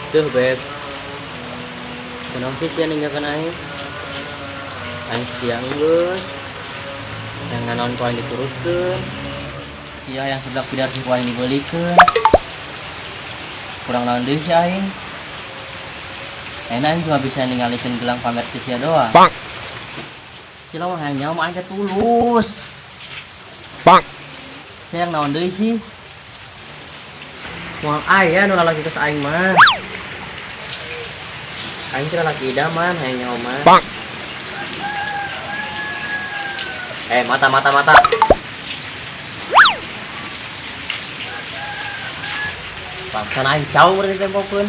Tuh, Beb. Kunaon sih sia ninggalkeun aing? Aing setia geus. Yang nanaon ku aing diturutkeun. Sia yang seblak pidar ku aing dibeulikeun. Kurang naon deui si aing? Enak aing cuma bisa ningalikeun gelang pamer ti sia doang. Sia mah hayang nyawa mah aing teh tulus. Sia yang naon deui sih? Moal aya nu lalaki geus aing mah. Aing teh lalaki idaman hayang nyawa mah. Eh, mata mata mata. Bangsa aing cau berarti tempokeun.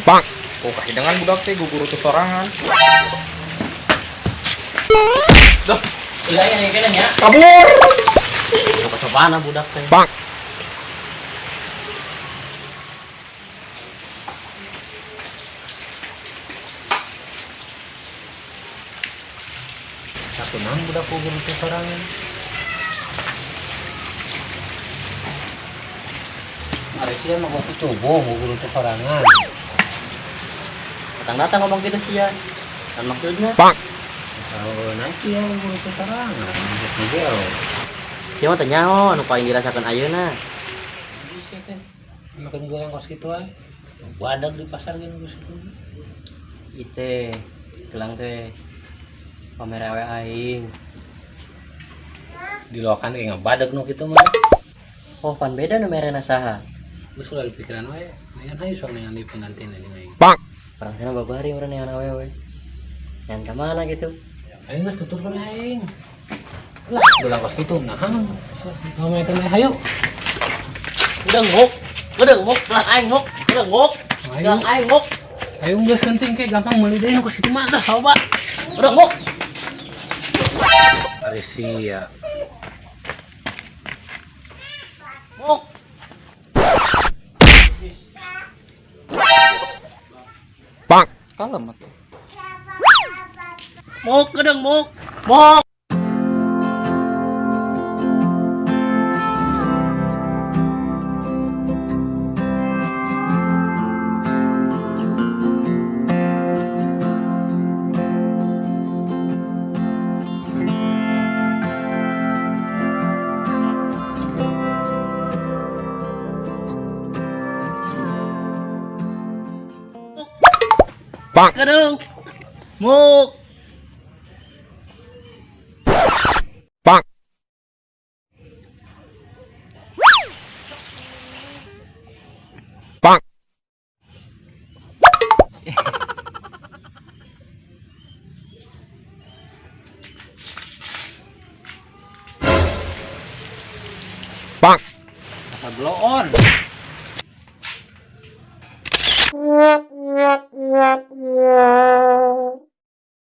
Oh, kahidangan budak teh gugur utuh sorangan. Dah, Iya iya iya nya. Kabur. Sopan budak teh. Satu nang budak gugur utuh sorangan. Ari sia mah kok cubo gugur utuh sorangan. Datang-datang ngomong gitu sia. Kan maksudnya Kalau nasi ya gugur utuh sorangan. Gitu. Sia mah teu nyaho anu paling dirasakeun ayeuna. Sia teh makan gelang kos kitu ae. Badak di pasar geus kos kitu. Ite gelang teh pamer awe aing. Dilokan ge ngabadag nu kitu mah. Oh, pan beda nu merena saha. Geus ulah di pikiran we. Neangan hayu sok neangan di pengantin ini aing. Perasaan babari urang neangan awewe. Neangan ka mana gitu? Aing geus tuturkeun aing. Lah, gelang kos kitu nah. Ngomongkeun we hayu. Udah ngok. Udah ngok, gelang aing ngok. Udah ngok. Hayu. Gelang aing ngok. Ayo geus penting ke gampang meuli deui nu kos kitu mah dah loba. Udah ngok. Ari sia. Ngok. Kalem atuh. Mok, gedeng mok. Mok. Gedeng. Mok. Asa bloon.